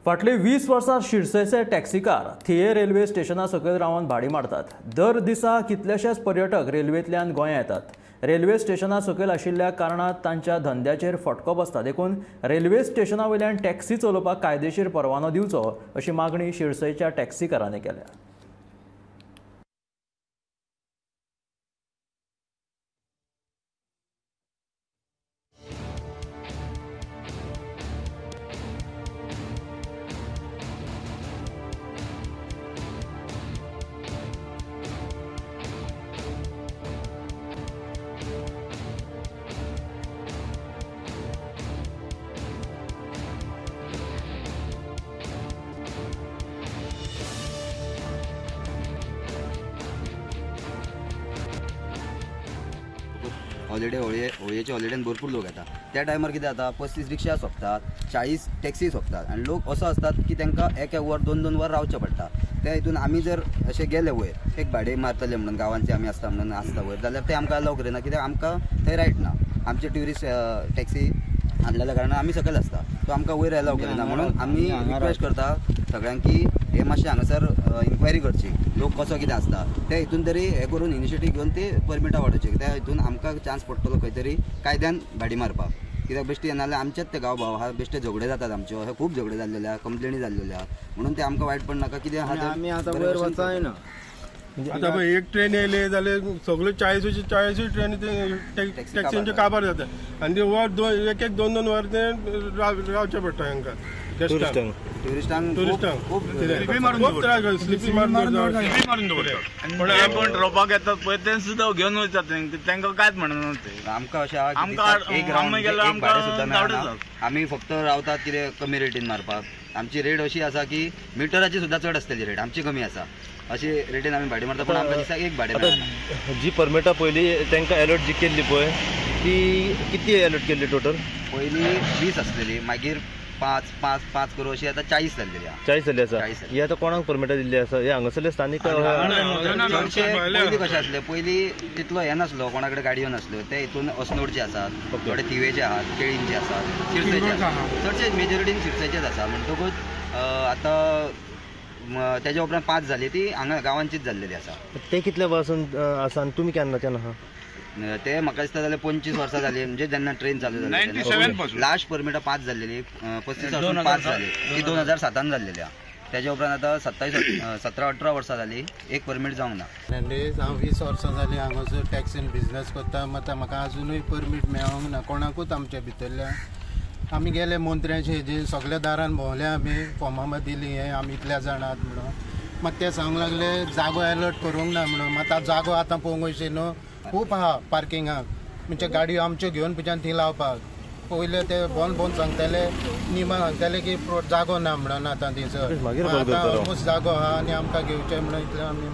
फाटली 20 वर्सां शिरसयचे टॅक्सीकार थिये रेल्वे स्टेशना सकयल रावन भाडी मारतात. दर दिसा कितलेशेच पर्यटक रेल्वेंतल्यान गोंया येतात. रेल्वे स्टेशना सकयल आशिल्ल्या कारणान तांच्या धंद्याचेर फटको बसता. देखून रेल्वे स्टेशना वयल्यान टॅक्सी चलोवपाक कायदेशीर परवानो दिवचो अशी मागणी शिरसयच्या टॅक्सीकारांनी केल्या. हॉलिडे होळयेच्या हॉलिडेन भरपूर लोक येता. त्या टायमार कितें जाता, 35 रिक्षा सोंपतात, 40 टॅक्सी सोंपतात आनी लोक असो आसतात की तांकां एक एक वर 2-2 वर रावचें पडटा. त्या हितून आमी जर अशें गेले वयर एक भाडें मारतले म्हणून गांवांचे आमी आसता म्हणून आसता वयर जाल्यार ते आमकां अलाव करिना, कित्याक आमकां थंय रायट ना. आमचे ट्युरिस्ट टॅक्सी हाडलेल्या कारणान आमी सकयल आसता, तो आमकां वयर अलाव करिना. म्हणून आमी रिक्वेस्ट करता सगळ्यांक की हे मातशें हांगासर इन्क्वायरी करची, लोक कसो कितें आसता त्या हितून तरी हें करून इनिशिएटीव घेवन ते परमिटां वाडोवची. त्या हितून आमकां चान्स पडटलो खंय तरी कायद्यान भाडी मारपाक, कित्याक बेश्टी नाल्यार आमचेच ते गांव भाव आहा बेश्टे झगडे जातात आमच्यो, हे खूब झगडे जाल्लेले आहा, कंप्लेनी जाल्लेले आहा. म्हणून ते आमकां वायट पण नाका कितें आहा. आमी आतां वयर वचना. आतां पळय एक ट्रेन येयली जाल्यार सगळ्यो 40 ट्रेनी टॅक्सींचे काबार जाता आनी वर एक एक 2-2 वर ते रावचें पडटा हांकां. ट्युरिस्टांक खूब त्रास, स्लिपी मारून दवरतात. कोण ड्रॉपाक येतात पळय ते सुद्दां घेवन वयतात, तांकां कांयच म्हणना ते. आमकां अशें आहा एक रावंड भाडें सुद्दां मेळना. आमी फक्त रावतात कितें कमी रेटीन मारपाक. आमची रेट अशी आसा की मिटराची सुद्दां चड आसतली रेट, आमची कमी आसा. अशी रेटीन आमी भाडें मारता, पूण आमकां दिसाक एक भाडें मेळना. जी परमिटां पयलीं तांकां एलॉट जी केल्ली पळय ती कितली एलॉट केल्ली टोटल? पयलीं 20 आसलेली, मागीर 5 5 5 करून अशी आतां 40 जाल्लेली आहा. 40 जाल्ली आसा. ही आतां कोणाक परमिटां दिल्ली आसा? हे हांगासरले स्थानीक चडशे पयलीं कशें आसलें, पयलीं तितलो हें नासलो, कोणा कडेन गाडयो नासल्यो. ते हितून अस्नोडचे आसात, थोडे थिवेचे आहात, केळींचे आसात, शिरसयचे आसात, चडशे मेजॉरिटीन शिरसयचेच आसा. म्हणटकूच आतां तेज्या उपरांत 5 जाली ती हांगा गांवांचीच जाल्लेली आसा. ते कितल्या वर्सां आसा आनी तुमी केन्नाच्यान आहा? ते म्हाका दिसता जाल्यार 25 वर्सां जाली, म्हणजे जेन्ना ट्रेन चालू जाली. लास्ट परमिटां 5 जाल्लेली, 35 वर्सां 5 जाली, ती 2007 जाल्लेली आहा. तेज्या उपरांत आतां 17-18 वर्सां जाली एक परमीट जावंक ना. हांव 20 वर्सां जाली हांगासर टॅक्सीन बिजनस करता, मात म्हाका आजुनूय परमीट मेळोंक ना कोणाकूच आमच्या भितरल्या. आमी गेले मंत्र्यांचे हेजे सगल्या दारान भोंवले, आमी फॉर्मां दिली हें आमी इतल्या जाणात म्हणून. मात ते सांगूंक लागले जागो एलर्ट करूंक ना म्हणून. मात आतां जागो आतां पळोवंक वयशी न्हू खूब आहा पार्किंगाक, म्हणजे गाडयो आमच्यो घेवन पयच्यान थंय लावपाक. पयले ते भोंवन भोंवन सांगताले, निमा सांगताले की जागो ना म्हणून आतां थंयसर. आतां ऑलमोस्ट जागो आहा आनी आमकां घेवचें म्हणून इतलें आमी.